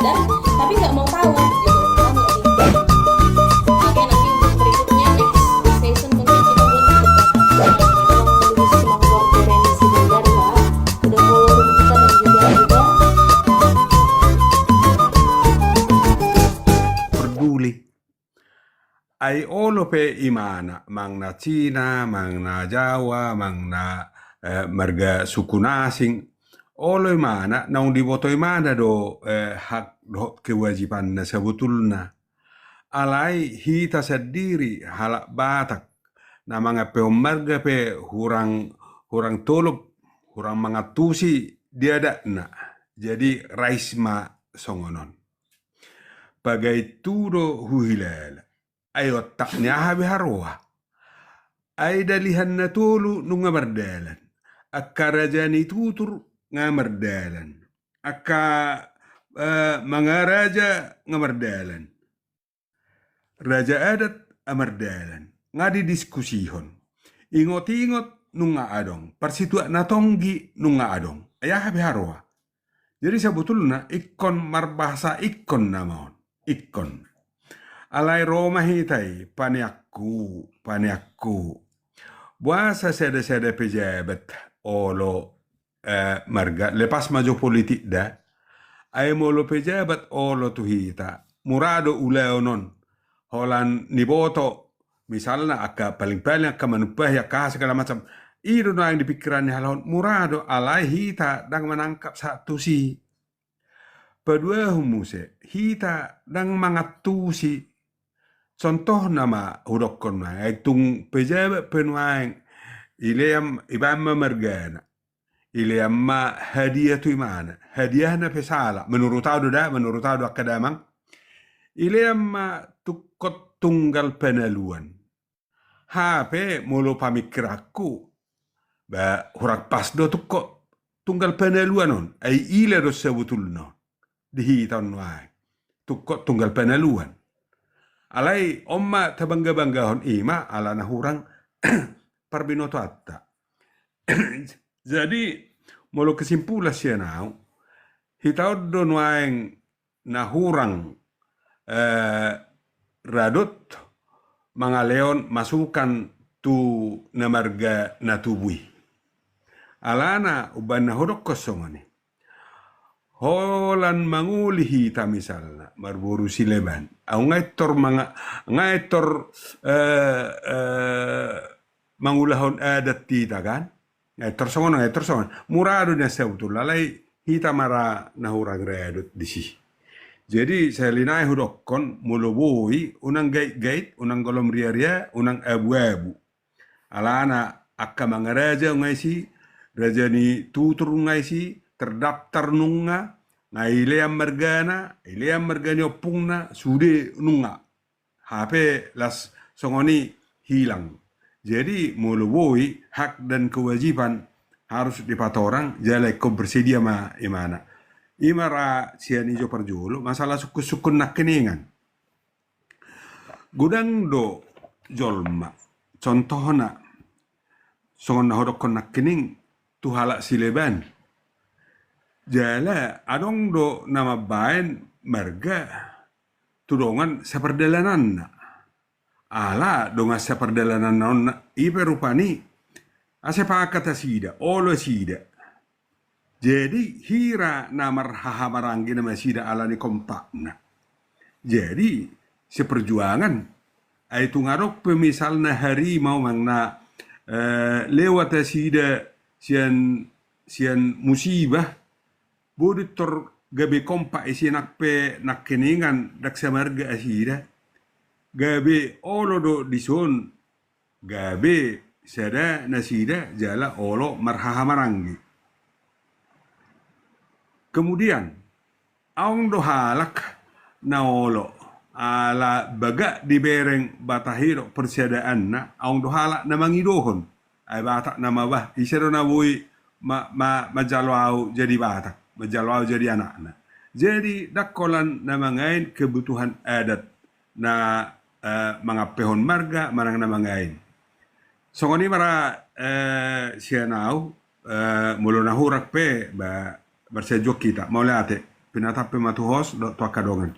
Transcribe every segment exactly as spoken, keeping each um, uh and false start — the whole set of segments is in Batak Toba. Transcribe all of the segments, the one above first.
Tapi nggak mau tahu gitu. Paham nggak sih? Oke, nanti untuk berikutnya, next session, mungkin kita buat untuk Batak. Kalau lebih semangat dari si Bunda, Pak, udah follow kita dan juga udah peduli. Ai olo pe imana, manang na Cina, manang na Jawa, manang na, eh, marga suku na asing. Olo imana, naung diboto imana do, eh, hak dohot kewajibanna sabotulna. Alai hita sandiri, halak Batak, na mangampehon marga pe hurang, hurang tolop, hurang mangantusi di adatna. Jadi rais ma songon on. Pagait tu do huhilala. Ai ontak ni aha be haroa? Ai dalihan na tolu nunga mardalan. Angka raja ni tutur nga mardalan. Angka, eh, mangaraja nga mardalan. Raja adat nga mardalan. Nga didiskusihon. Ingot-ingot nunga adong. Parsituak na tonggi nunga adong. Ai aha be haroa? Jadi sabotulna ingkon marbahasa ingkon nama on. Ingkon. Alai ro ma hita i, paneangku, paneangku. Boasa sada-sada pejabat olo, eh, marga, lepas ma jo politik da. Ai molo pejabat olo tu hita, mura do ulaon on. Holan niboto, misalna angka paling-paling angka manumpahi angka aha segala macam. I do naeng di pikiran ni halak on, mura do, alai hita ndang manangkap sahat tusi. Paduahon muse, hita ndang mangantusi. Contohna ma hudokkon nuaeng, ai tung pejabat pe nuaeng, ilean, ibaen ma margana. Ilean ma hadiah tu imana. Hadiahna pe sala. Menurut au do da, menurut au do angka damang. Ilean ma tungkot tunggal panaluan. Hape molo pamikkiranku, ba, hurang pas do tungkot tunggal panaluan on. Ai ila do sabotulna on. Di hita on nuaeng. Tungkot tunggal panaluan. Alai on ma tabangga-banggahon, ima ala na hurang parbinotoanta. Jadi, molo kesimpulan sian au, hita on do nuaeng na hurang, eh, radot mangalehon masukan tu na marga na tubu i. Alana umbaen na hudokkon songon i. Holan mangoli hita misalna, marboru Silaban. Au nga intor manga-, nga intor, eh, eh, mangulahon adat hita kan? Nga intor songon, nga intor songon. Mura do nian sabotulna, alai hita ma ra na hurang radot disi. Jadi, sahali nai hudokkon, molo boi, unang gait-gait, unang golom ria-ria, unang abu-abu. Alana angka mangaraja nga isi, raja ni tutur nga isi, terdaftar nunga, nga ilean margana, ilean marga ni ompungna, sude nunga. Hape las songon i hilang. Jadi molo boi hak dan kewajiban harus dipatorang, jala ingkon bersedia ma imana. Ima ra sian i jo parjolo, masalah sungkun-sungkun nangkiningan. Godang do jolma, contohna, songon na hudokkon nangkining tu halak Silaban. Jala adong do na mambaen marga tu dongan sapardalananna. Ala dongan sapardalananna on, i pe rupani, asa sepakat nasida, olo nasida. Jadi, hira na marhahamaranggi nasida ala ni kompakna. Jadi, seperjuangan, ai tung adong pe misalna harimau manang na, eh, lewat nasida sian, sian musibah, boi do tor gabe kompak isi nang pe nangkiningan ndang samarga nasida. Gabe olo do dison, gabe sada nasida jala olo marhahamaranggi. Kemudian, adong do halak na olo, ala bagak dibereng Batak i dohot parsiadaanna, adong do halak na mangidohon. Ai Batak nama bah, ise do na boi ma-, ma-, manjalo au jadi Batak, manjalo au jadi anakna. Jadi, ndang holan na mangain kebutuhan adat, na, eh, mangampehon marga, manang na mangain. Songon i ma ra, eh, sian au, eh, molo na hurang pe, ba, marsianjuan hita, mauliate. Pinatampe ma tu host dohot tu angka dongan.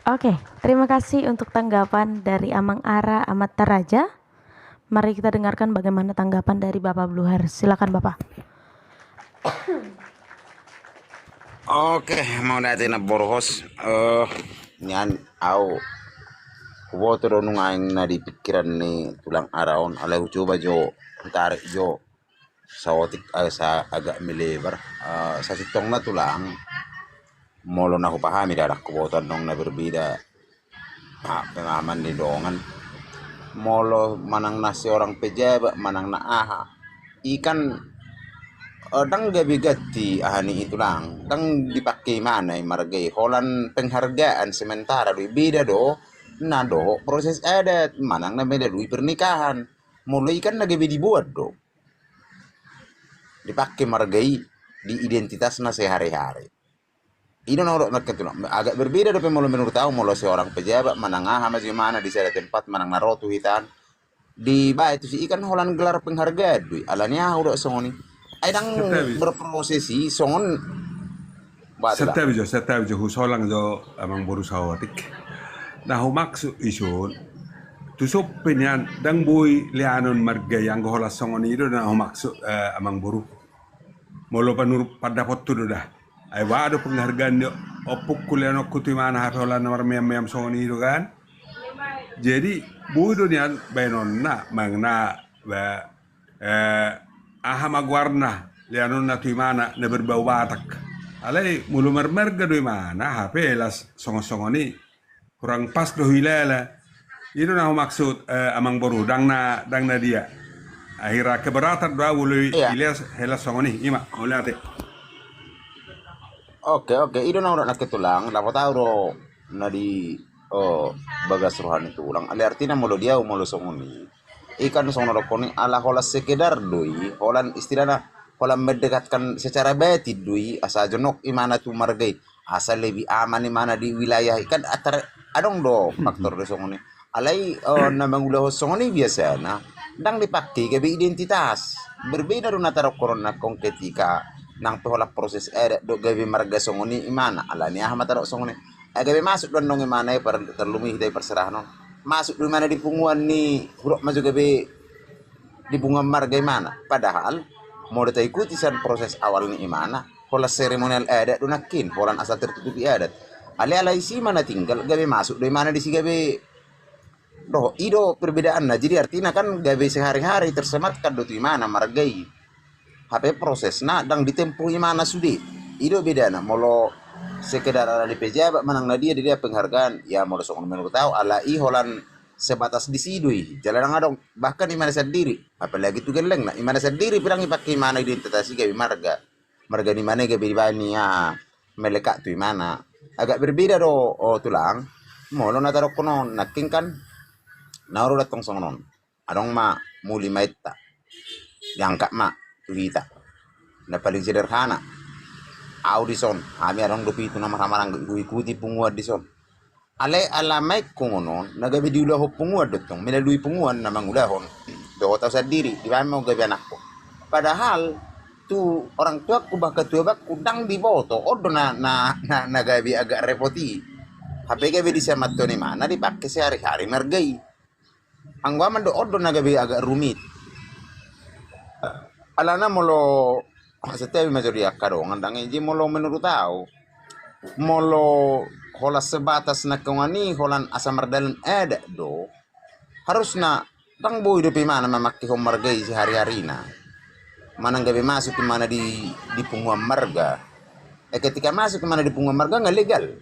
Oke, terima kasih untuk tanggapan dari Amang Ara Amanta Raja. Mari kita dengarkan bagaimana tanggapan dari Bapak Bluher. Silakan, Bapak. Oke, mauliate namboru host. Eh, nian au huboto do nuaeng na di pikiran ni tulang Ara on, alai hucoba jo hutarik jo saotik asa agak melebar. Eh, sasintongna tulang, molo na hupahami da, ndang huboto adong na berbeda, ah, pemahaman ni dongan. Molo manang na seorang pejabat manang na aha, i kan, eh, ndang gabe ganti aha ni i tulang, ndang dipake imana i marga i, holan penghargaan sementara do i. Beda do na dohot proses adat manang na melalui pernikahan. Molo i kan na gabe diboan do, dipake marga i di identitasna sehari-hari. I do na hudok nangkin tulang. Agak berbeda dope molo menurut au, molo seorang pejabat manang aha ma jo imana di sada tempat manang na ro tu hita an, dibaen tusi i kan holan gelar penghargaan do i. Alani aha hudok songon i? Ai ndang berproses i songon. Santabi jo, santabi jo, husolang jo amangboru saotik. Na humaksud i son, tu son pe nian ndang boi leanon marga i anggo holan songon i do na humaksud, eh, amangboru. Molo panurut pandapothu do da. Ai boha do penghargaan ni ompungku leanonku tu imana hape holan na marmeam-meam songon i do kan. Jadi boi do nian baenonna manang na ba, eh, aha ma goarna leanonna tu imana na berbau Batak. Alai molo marmarga do imana hape las songon-songon i. Kurang pas do huilala. I do na humaksud, eh, amangboru, ndang na, ndang na dia. Akhirna keberatan do au molo i, iya, ileas helas songon i, i ma, mauliate. Oke, oke, i do na hudok nangkin tulang, dapot au do na di, oh, bagas roha ni tulang. Alai artina molo di au molo songon i, i kan songon na hudokkon i, ala holan sekedar do i, holan istilahna, holan mendekatkan secara batin do i, asa jonok imana tu marga i. Asa lebih aman imana di wilayah i kan, atar adong do faktor do songon i. Alai, eh, na mangulahon songon i biasana ndang dipake gabe identitas. Berbeda do na tadokkon on nangkin ketika nang pe holan proses adat do gabe marga songon i imana. Alani aha ma tadok songon i? Ai gabe masuk do annon imana i par-, tarlumobi hita i parserahan on. Masuk do imana di punguan ni, hudok ma jo gabe di punguan marga imana. Padahal molo taikuti sian proses awal ni imana, holan seremonial adat do nangkin, holan asal tertutupi adat. Alai ala isi imana tinggal, gabe masuk do imana disi gabe. Dohot i do perbedaanna. Jadi artina kan gabe sehari-hari tersematkan do tu imana marga i. Hape prosesna ndang ditempuh imana sude. I do bedana molo sekedar ala ni pejabat manang na dia, dia penghargaan. Ya molo songon menurut au ala i holan sebatas disi do i. Jala ndang adong bahkan imana sandiri. Apalagi tu gellengna. Imana sandiri pe ndang dipake imana identitas i gabe marga. Marga ni imana i gabe dibaen i aha, melekat tu imana. Agak berbeda do, oh, tulang. Molo na tadokkon on nangkin kan na ro do antong songon on. Adong ma muli ma enta. Diangkat ma tu hita. Na paling sederhana. Au dison, hami adong do pitu na marhaha maranggi, huikuti punguan dison. Alai ala maek songon on, na gabe diulahon punguan do tong, melalui punguan na mangulahon. Dohot au sandiri, dibaen ma on gabe anakku. Padahal tu orang tuaku, bah ketua bakku, ndang diboto, on do na, na, na, na gabe agak repot i. Hape gabe disematkan imana dipake sehari-hari marga i. Anggo aman do on do na gabe agak rumit. Alana molo setiap ma jo di angka dongan ndang i, jadi molo menurut au, molo holan sebatas nangkin i holan asa mardalan adat do, harusna ndang boi dope imana mamakehon marga i sehari-harina. Manang gabe masuk imana di, di punguan marga. Eh, ketika masuk imana di punguan marga nga legal.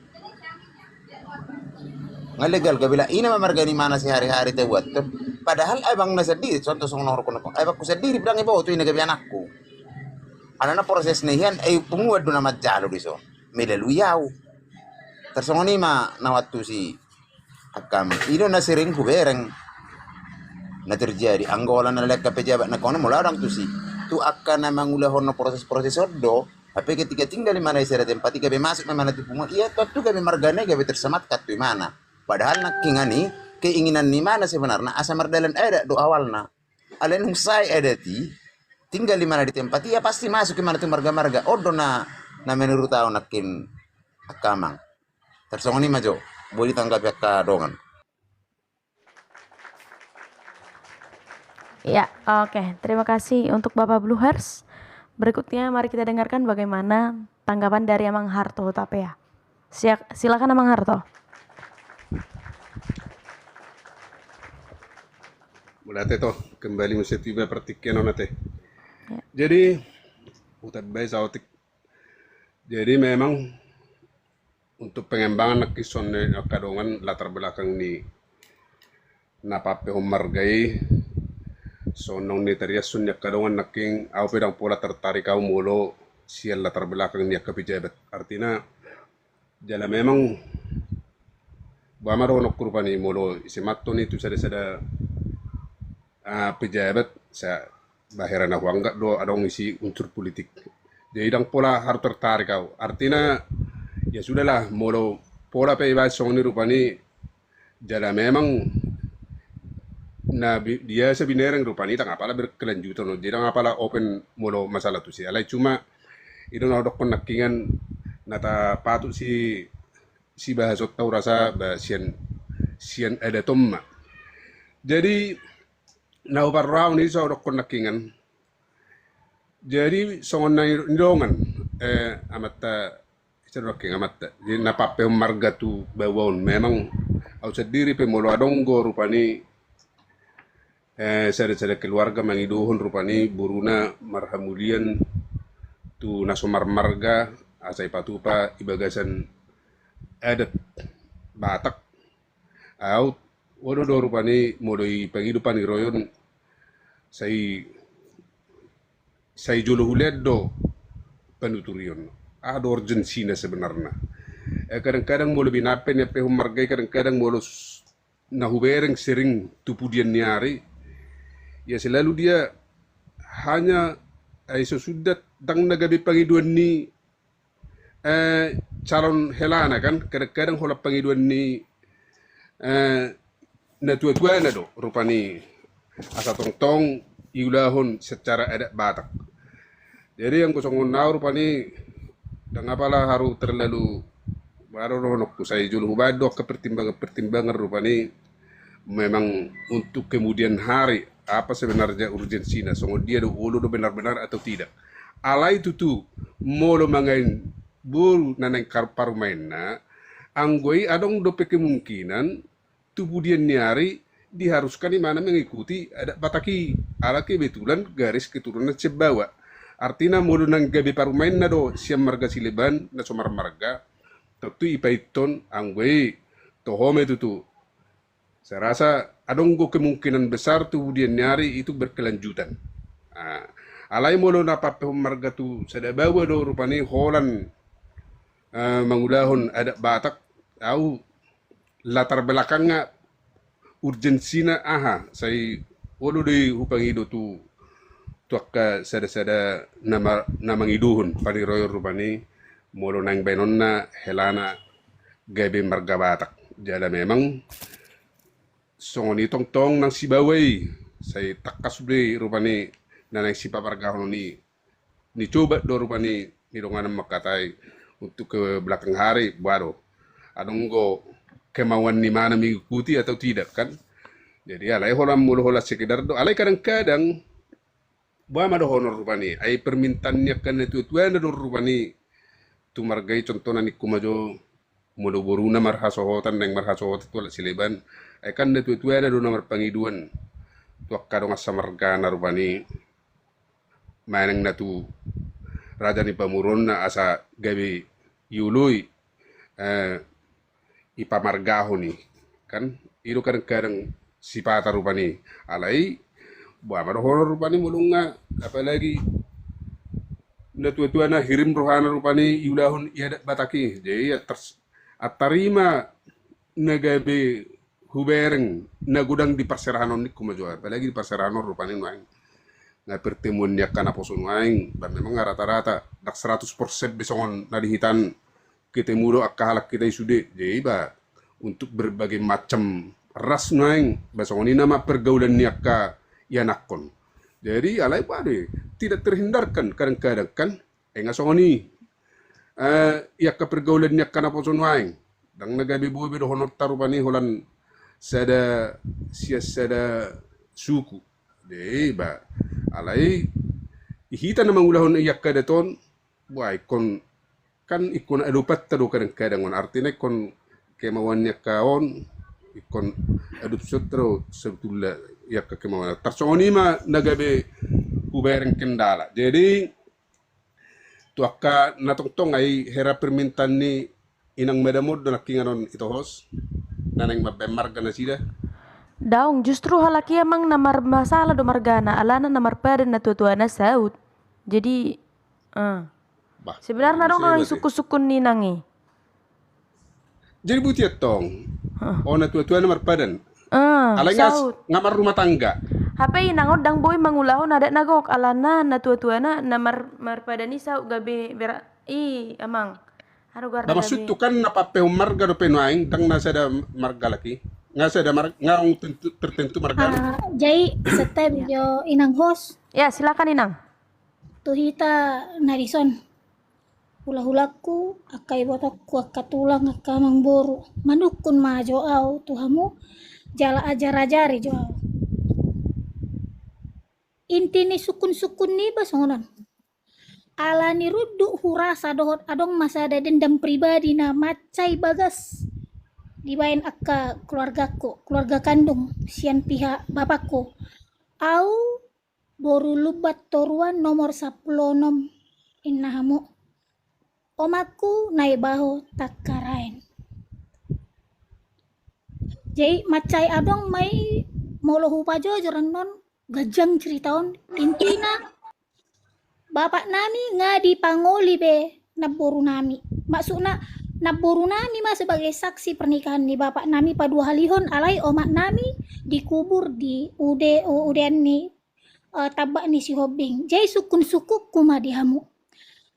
Nga legal, gabe la ina ma marga ni imana sehari-hari tabuathon. Padahal abangna sandiri, contoh songon na hudokkon, abangku sandiri pe ndang diboto i na gabe anakku. Alana prosesna i hian, eh, punguan do na manjalo dison. Melalui au. Tarsongon i ma na huantusi. Angka i do na sering hubereng na terjadi. Anggo holan na lean angka pejabat nangkin on molo au ndang tusi. Tu angka na mangulahon proses-proses on do. Hape ketika tinggal imana i sada tempat i gabe masuk ma imana tu punguan, ia tontu gabe margana i gabe tersematkan tu imana. Padahal nangkiningan i keinginan ni imana sebenarna asa mardalan adat do awalna. Alai dung sae adat i, tinggal di mana di tempat, ia pasti masuk i mana tu marga-marga. On do na, na menurut au nangkin angka amang. Tarsongon i ma jo, boi ditanggapi angka dongan. Ya, oke. Terima kasih untuk Bapak Bluehurst. Berikutnya mari kita dengarkan bagaimana tanggapan dari Amang Harto Hutapea. Siak-, silakan Amang Harto. Mauliate to, kembali muse tu iba partingkian on ate. Ya. Jadi, hutambai saotik. Jadi memang untuk pengembangan nangkin songon ni angka dongan latar belakang ni na pampehon marga i, songon ni tariashon ni angka dongan nangkin au pe ndang pola tertarik au molo sian latar belakang ni angka pejabat. Artina jala memang boha ma dohononku rupani molo ise manto ni tu sada-sada ah, pejabat sa bahera na huanggap do adong isi unsur politik. Jadi ndang pola harus tertarik au. Artina ya sudahlah molo pola pe ibaen songon i rupani jala memang na bi- dia sa binereng rupani ndang apala berkelanjutan. Jadi ndang apala open molo masalah tusi. Alai cuma i do na hudokkon nangkiningan na tapatut si sibahasonta hurasa ba sian sian adat on ma. Jadi na huparrohahon i so hudokkon nangkiningan. Jadi songon na nidongan eh, amanta ise do nangkin amanta. Jadi na pampehon marga tu baoa on memang au sandiri pe molo adong do rupani eh, sada-sada keluarga mangidohon rupani boruna marhamulian tu na so marmarga asa ipatupa i bagasan adat Batak. Au olo do rupani molo i pangido paniroion sai sai jolo hulean do panuturion. Aha do urgensina sebenarna? Eh, kadang-kadang molo binaen pe niampehon marga i kadang-kadang molo na hubereng sering tu pudian ni ari, ia selalu dia hanya ai so suda ndang na gabe pangidoan ni eh, calon helana kan, kadang-kadang holan pangidoan ni eh, na tua-tuana do rupani asa tongtong iulahon secara adat Batak. Jadi anggo songon au rupani ndang apala haru terlalu baru dohononku sai jolo hubaen do angka pertimbangan-pertimbangan rupani memang untuk kemudian hari apa sebenarnya urgensina songon dia do olo do benar-benar atau tidak. Alai tutu molo mangain boru na naeng parumaenna anggo i adong dope kemungkinan tu pudian ni ari diharuskan imana mengikuti adat Batak i ala kebetulan garis keturunan sian baoa. Artina molo naeng gabe parumaenna do sian marga Silaban na so marmarga tontu ipainthon anggo i toho ma i tutu. Saya rasa adong do kemungkinan besar tu pudian ni ari itu berkelanjutan. Alai molo na pampehon marga tu sada baoa do rupani holan mangulahon adat Batak, au latar belakangna urgensina aha sai olo do i hupangido tu tu angka sada-sada na mangidohon paniroion rupani molo naeng baenonna helana gabe marga Batak. Jala memang songon i tongtong nang sibaoa i sai tangkas do i rupani na naeng sipamargahon i. Nicoba do rupani nidonganan mangkatai untuk ke belakang hari boha do adong do kemauan ni imana mengikuti atau tidak kan. Jadi alai holan molo holan sekedar do alai kadang-kadang boha ma dohonon rupani ai permintaan ni angka na tua-tuana do rupani tu marga i contohna ningku ma jo molo boruna marhasohotan naeng marhasohotan tu halak Silaban ai kan na tua-tuana do na marpangidoan tu angka dongan samargana rupani manang na tu raja ni pamoruonna asa gabe ioloi eh, ipamargahon i kan i do kadang-kadang sipata rupani alai boha ma dohonon rupani molo nga apalagi na tua-tuana hirim rohana rupani iulahon i adat Batak i jadi ia ters- antar i ma na gabe hubereng na godang di parserahan on ningku ma jo apalagi di parserahan on rupani nuaeng na pertemuan ni angka naposo nuaeng ba memang rata-rata ndang seratus persen be songon na di hita an ketemu do angka halak hita i sude jadi ba untuk berbagai macam ras nuaeng ba songon i nama pergaulan ni angka ianakhon Jadi alai bade, tidak terhindarkan kadang-kadang kan, eh, nga songon i. Eh, i angka pergaulan ni angka naposo nuaeng, ndang na gabe boi be dohononta rupani holan sada sian sada suku. Jadi ba, alai i hita na mangulahon i angka adat on, ba ingkon, kan ingkon adopanta do kadang-kadang on, artina ingkon kemauan ni angka on, ingkon adopsionta do sebetulna i angka kemauan. Tarsongon i ma na gabe hubereng kendala. Jadi tu angka na tongtong ai hera permintaan ni inang madam on do nangkiningan on ito host, na naeng mambaen marga nasida. Daong, justru halak i amang na marmasalah do margana, alana na marpadan natuatuana saut. Jadi, eh. Bah, sebenarna adong do na sukun-sukun ni inang i. Jadi boti antong. Hah. O natuatuana marpadan. Eh, alai nga marrumah tangga. Hape inang on ndang boi mangulahon adat na gok, alana natuatuana na mar-, marpadan i saut gabe bera-, i amang. Ba maksudhu kan na pampehon marga dope nuaeng, ndang na sada marga lagi. Nga sada mar-, nga tertentu marga. Ah, jadi santabi jo inang host. Ya, silakan inang. Tu hita na dison. Hulahulangku, angka ibotongku, angka tulang, angka amangboru. Manungkun ma jo au tu hamu, jala ajarajari jo au. Inti ni sukun-sukun niba songon on. Alani runduk hurasa dohot adong ma sada dendam pribadi na mansai bagas dibaen angka keluargangku, keluarga kandung sian pihak bapakku. Au boru Lumban Toruan nomor sampulu onom, inna hamu. Omakku Naibaho Tangkaraen. Jadi mansai adong ma i, molo hupajojor annon, ganjang cerita on. Intina, bapaknami nga dipangoli be namborunami. Maksudna, namborunami ma sebagai saksi pernikahan ni bapaknami paduahalihon, alai omaknami dikubur di ude-, udean ni, eh, tambak ni Sihombing. Jadi sukun-sukunku ma di hamu.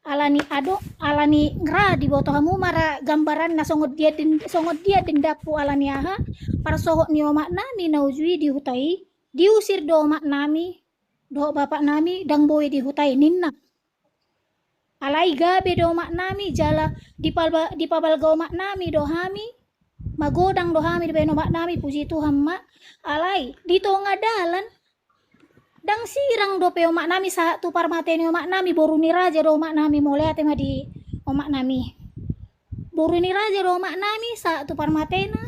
Alani adong, alani nga ra diboto hamu ma ra gambaranna songon dia den-, songon dia dendamhu, alani aha, parsohot ni omaknami na uju i di huta i, diusir do omaknami dohot bapaknami, ndang boi di huta i ninna. Alai gabe do omaknami jala dipalba-, dipabalga omaknami do hami, magodang do hami dibaen omaknami, puji Tuhan ma. Alai di tonga dalan, ndang sirang dope omaknami sahat tu parmate ni omaknami, boru ni raja do omaknami, mauliate ma di omaknami. Boru ni raja do omaknami sahat tu parmatena,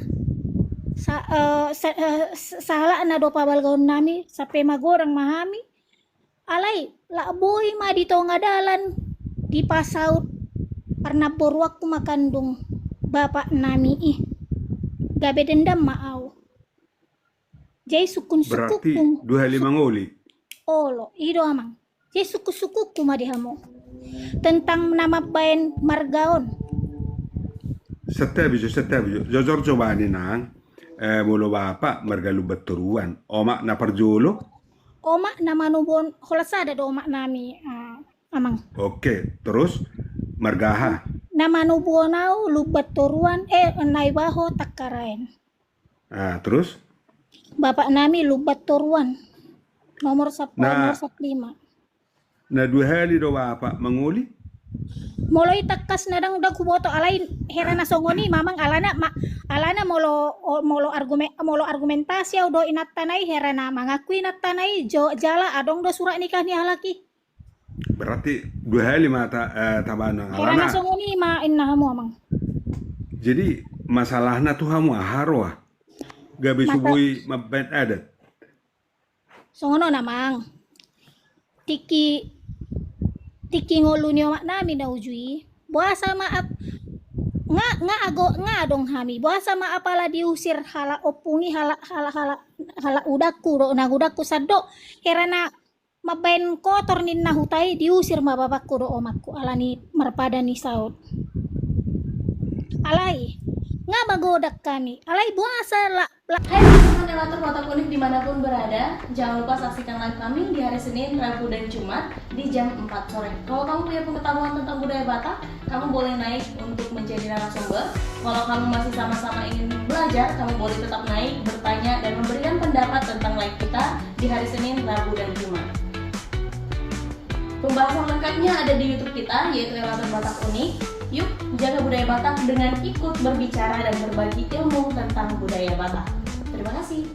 sa-, eh, sa-, eh, sa-, sahalakna do pabalgaonnami, sampe magodang ma hami. Alai, lak boi ma di tonga dalan dipasaut parnamboruanku mangandung bapaknami i. Gabe dendam ma au. Jadi sukun-sukunku. Berarti dua hali mangoli? Olo, i do amang. Jadi sukun-sukunku ma di hamu. Tentang na mambaen marga on. Santabi jo, santabi jo. Jojor jo ba ninna, eh, molo bapak marga Lumban Toruan. Omak na parjolo? Omak na manubuhon, holan sada do omaknami, eh, amang. Oke, terus marga aha? Na manubuhon au Lumban Toruan, eh, Naibaho Tangkaraen. Ah, terus? Bapaknami Lumban Toruan. Nomor sap-, na, nomor sampulu lima. Na dua hali do bapak mangoli? Molo i tangkas na ndang, ndang huboto, alai hera na songon i ma amang, alana ma-, alana molo, o-, molo argume-, molo argumentasi au dohot inantana i, hera na mangaku inantana i jo, jala adong do surat nikah ni halak i. Berarti dua hali ma ta-, eh, tabaen. Hera na songon i ma inna hamu amang. Jadi masalahna tu hamu aha roha? Gabe so boi mambaen adat. Songon on amang. Tingki, tingki ngolu ni omaknami na uju i, boasa ma ap-, nga, nga ago, nga adong hami, boasa ma apala diusir halak ompung i, halak, halak, halak, halak udangku do, nang udangku sandok, hera na mambaen kotor ninna huta i, diusir ma bapakku dohot omakku, alani marpadan i saut. Alai, nga magodang hami, alai boasa la-, la- Hai teman-teman Relatur Batak Unik dimanapun berada, jangan lupa saksikan live kami di hari Senin, Rabu, dan Jumat di jam empat sore. Kalau kamu punya pengetahuan tentang budaya Batak, kamu boleh naik untuk menjadi narasumber. Kalau kamu masih sama-sama ingin belajar, kamu boleh tetap naik, bertanya, dan memberikan pendapat tentang live kita di hari Senin, Rabu, dan Jumat. Pembahasan lengkapnya ada di YouTube kita, yaitu Elater Batak Unik. Yuk, jaga budaya Batak dengan ikut berbicara dan berbagi ilmu tentang budaya Batak. Terima kasih.